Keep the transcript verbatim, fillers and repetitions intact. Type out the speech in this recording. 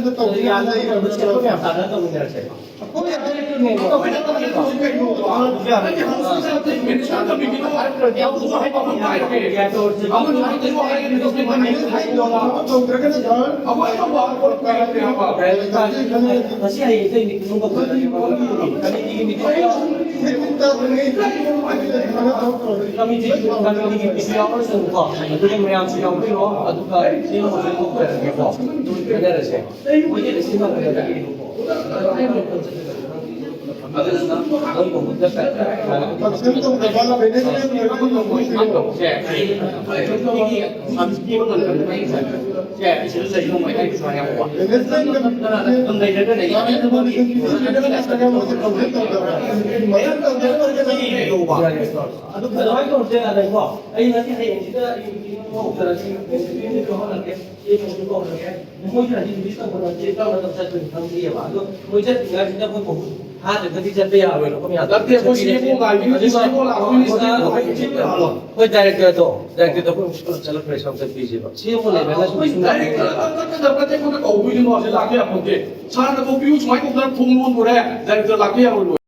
ꯃꯊꯪꯗ ꯇꯧꯕ ꯌꯥꯅꯕ ꯌꯥꯅꯕ ꯇꯧꯕ ꯌꯥꯅꯕ ꯌꯥꯝ ꯇꯥꯟꯅ ꯇꯧꯃꯤꯟꯅꯔꯁꯦ꯫ ꯑꯩꯈꯣꯏ ꯉꯁꯤ ꯍꯌꯦꯡ ꯑꯇꯩ ꯃꯤꯇꯤꯡ ꯑꯃ ꯀꯧꯊꯣꯛꯑꯒ ꯀꯃꯤꯇꯤꯒꯤ ꯃꯤꯇꯤꯡ ꯀꯃꯤꯇꯤꯒꯤ ꯃꯤꯇꯤꯡ ꯌꯥꯎꯔꯁꯨꯀꯣ, ꯑꯗꯨꯒ ꯃꯌꯥꯝꯁꯨ ꯌꯥꯎꯕꯤꯔꯣ, ꯑꯗꯨꯒ ꯁꯤ ꯑꯃꯁꯨ ꯀꯧꯊꯣꯛꯑꯒꯦꯀꯣ, ꯑꯗꯨꯝ ꯈꯟꯅꯔꯁꯦ꯫ ꯃꯣꯏꯒꯤ ꯂꯤꯁꯤꯡ ꯑꯃ ꯂꯩꯔꯒ ꯑꯗꯨꯝ ꯑꯗꯨꯃꯥꯏꯅ ꯇꯧꯔꯁꯦ ꯌꯥꯗ꯭ꯔꯦꯀꯣ꯫ ꯑꯩ ꯉꯁꯤ ꯍꯌꯦꯡꯁꯤꯗ ꯑꯩ ꯃꯤꯇꯤꯡ ꯑꯃ ꯍꯧꯖꯔꯛꯀꯦ, ꯃꯤꯇꯤꯡ ꯑꯃ ꯍꯧꯔꯛꯀꯦ꯫ ꯃꯣꯏꯁꯨ ꯍꯧꯖꯤꯛ ꯂꯤꯁ ꯇꯧꯕ ꯅꯠꯇꯦ, ꯀꯔꯝꯕ ꯃꯇꯝ ꯆꯠꯇꯣꯏꯅꯣ ꯈꯪꯗ꯭ꯔꯤꯑꯕ꯫ ꯑꯗꯣ ꯃꯣꯏ ꯆꯠꯇ꯭ꯔꯤꯉꯩꯁꯤꯗ ꯑꯩꯈꯣꯏ ꯃꯍꯨꯠ ꯊꯥꯗ꯭ꯔꯒꯗꯤ ꯆꯠꯄ ꯌꯥꯔꯣꯏꯅ ꯑꯩꯈꯣꯏ ꯃꯌꯥꯝ ꯅꯠꯇꯦ, ꯑꯩꯈꯣꯏ ꯁꯤ ꯏꯕꯣ ꯉꯥꯏꯕꯤꯔꯤꯁꯦ, ꯁꯤ ꯏꯕꯣ ꯂꯥꯛꯇꯣꯏꯅꯤ, ꯁꯤ ꯏꯕꯣ ꯂꯥꯛꯇꯣꯏꯅꯤ꯫ ꯑꯩꯈꯣꯏ ꯗꯥꯏꯔꯦꯛꯇꯔꯗꯣ, ꯗꯥꯏꯔꯦꯛꯇꯔꯗꯣ ꯑꯩꯈꯣꯏ ꯃꯨꯁꯀꯨꯜ ꯆꯠꯂꯛꯈ꯭ꯔꯦ, ꯁꯣꯝ ꯆꯠꯄꯤꯁꯦꯕ꯫ ꯁꯤ ꯑꯃ ꯂꯩꯔꯒ ꯁꯨꯝ ꯁꯨꯝ ꯗꯥꯏꯔꯦꯛꯇꯔ ꯅꯠꯇꯕ ꯅꯠꯇꯦ, ꯑꯩꯈꯣꯏꯅ ꯀꯧꯗꯣꯏꯅꯤ, ꯃꯥꯁꯦ ꯂꯥꯛꯄ ꯌꯥꯄꯣꯟꯇꯦ꯫ ꯁꯥꯔꯅ ꯀꯧꯕꯤꯌꯨ, ꯁꯨꯃꯥꯏꯅ ꯇꯧꯗꯅ ꯊꯣꯡ ꯂꯣꯟꯗꯣꯔꯦ, ꯗꯥꯏꯔꯦꯛꯇꯔ ꯂꯥꯛꯄ ꯌꯥꯔꯣꯏ꯫